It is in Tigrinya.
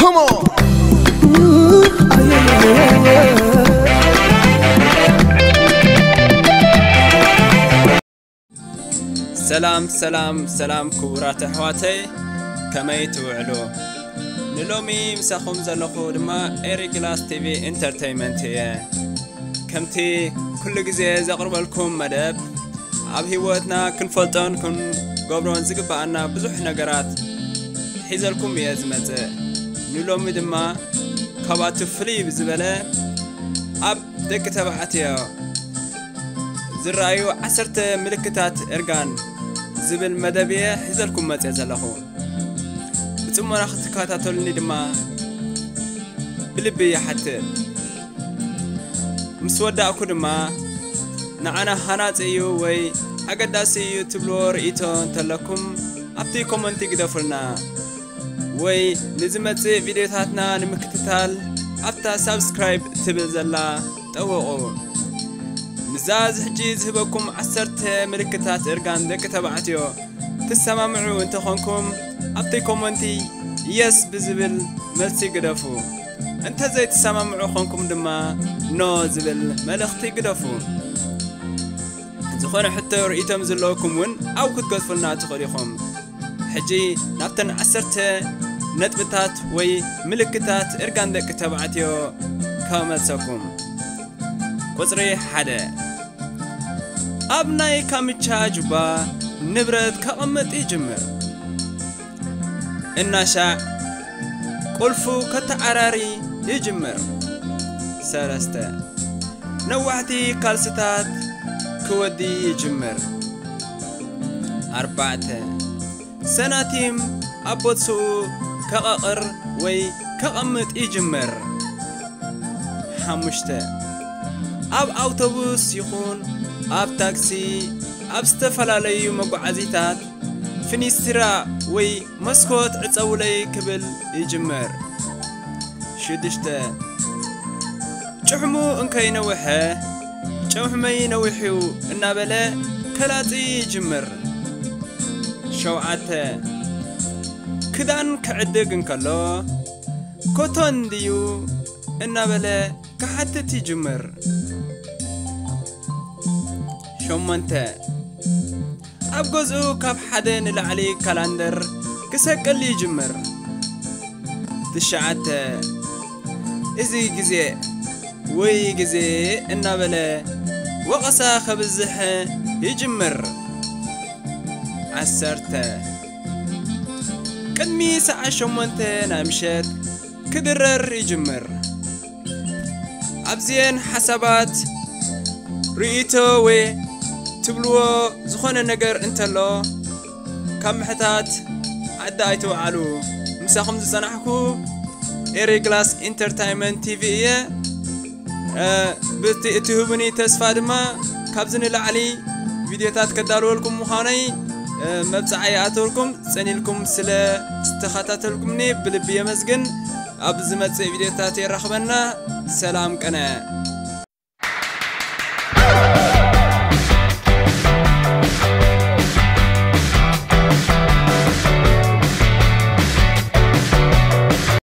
Come on. ሰላም ሰላም ሰላም ክቡራት ኣሕዋተይ፣ ከመይ ትውዕሉ? ንሎሚ ምሳኹም ዘለኹ ድማ ኤሪ ግላስ ቲቪ ኢንተርቴይንመንት እየ። ከምቲ ኩሉ ግዜ ዘቕርበልኩም መደብ፣ ኣብ ህይወትና ክንፈልጦን ክንገብሮን ዝግብኣና ብዙሕ ነገራት ሒዘልኩም እየ ዝመጽእ። ንሎሚ ድማ ካብኣቱ ፍልይ ብዝበለ ኣብ ደቂ ተባዕትዮ ዝረኣዩ ዓሰርተ ምልክታት እርጋን ዝብል መደብ እየ ሒዘልኩም መጽእ ዘለኹ። ብጽሞና ክትከታተሉኒ ድማ ብልቢ ይሓትት። ምስ ወዳእኩ ድማ ንዓና ሃናጺ እዩ ወይ ኣገዳሲ እዩ ትብልዎ ርእይቶ እንተለኩም ኣብቲ ኮመንቲ ግደፉልና፣ ወይ ንዝመጽእ ቪድዮታትና ንምክትታል ኣብታ ሳብስክራይብ ትብል ዘላ ጠውቑ። ምስዛ እዚ ሕጂ ዝህበኩም ዓሰርተ ምልክታት እርጋን ደቂ ተባዕትዮ ትሰማምዑ እንተኾንኩም ኣብቲ ኮመንቲ የስ ብዝብል መልሲ ግደፉ። እንተ ዘይትሰማምዑ ኾንኩም ድማ ኖ ዝብል መልእኽቲ ግደፉ። ዝኾነ ሕቶ ርእይቶም ዘለውኩም እውን ኣብ ክትገድፉልና ትኽእሉ ኢኹም። ሕጂ ናብተን ዓሰርተ ነጥብታት ወይ ምልክታት እርጋን ደቂ ተባዕትዮ ከመልሰኩም። ቁጽሪ ሓደ፣ ኣብ ናይ ካምቻ ጁባ ንብረት ከቐምጥ ይጅምር። እናሻዕ ቁልፉ ከተዓራሪ ይጅምር። ሰለስተ፣ ነዋሕቲ ካልስታት ክወዲ ይጅምር። ኣርባዕተ፣ ሰናቲም ኣብ ቦትስኡ ከቐቕር ወይ ከቐምጥ ይጅምር። ሓሙሽተ፣ ኣብ ኣውቶቡስ ይኹን ኣብ ታክሲ፣ ኣብ ዝተፈላለዩ መጓዓዚታት ፍኒስትራ ወይ መስኮት ዕጸውለይ ክብል ይጅምር። ሽዱሽተ፣ ጭሕሙ እንከይነውሐ ጨውሕመይ ነዊሑ እናበለ ከላጺ ይጅምር። ሸውዓተ፣ ክዳን ክዕድግ እንከሎ ኮቶን ድዩ እናበለ ክሓትት ይጅምር። ሸሞንተ፣ ኣብ ገዝኡ ካብ ሓደ ንላዕሊ ካላንደር ክሰቅል ይጅምር። ትሽዓተ፣ እዚ ግዜ ወይ ግዜ እናበለ ወቐሳ ከብዝሕ ይጅምር። ዓሰርተ፣ ቅድሚ ሰዓት ሸሞንተ ናይ ምሸት ክድረር ይጅምር። ኣብዚኤን ሓሳባት ርእይቶ ወይ ትብልዎ ዝኾነ ነገር እንተሎ ካብ ምሕታት ዓዲ ኣይትውዓሉ። ምሳኹም ዝጸናሕኩ ኤሪ ግላስ ኢንተርታይንመንት ቲቪ እየ። እ፣ ብቲ እትህቡኒ ተስፋ ድማ ካብዚ ንላዕሊ ቪድዮታት ከዳልወልኩም ምዃነይ፣ እ፣ መብጽዓ ይኣተወልኩም። ጸኒልኩም ስለ ዝተኸታተልኩምኒ ብልቢ የመስግን። ኣብ ዝመጽእ ቪድዮታት የራኽበና። ሰላም ቅነ።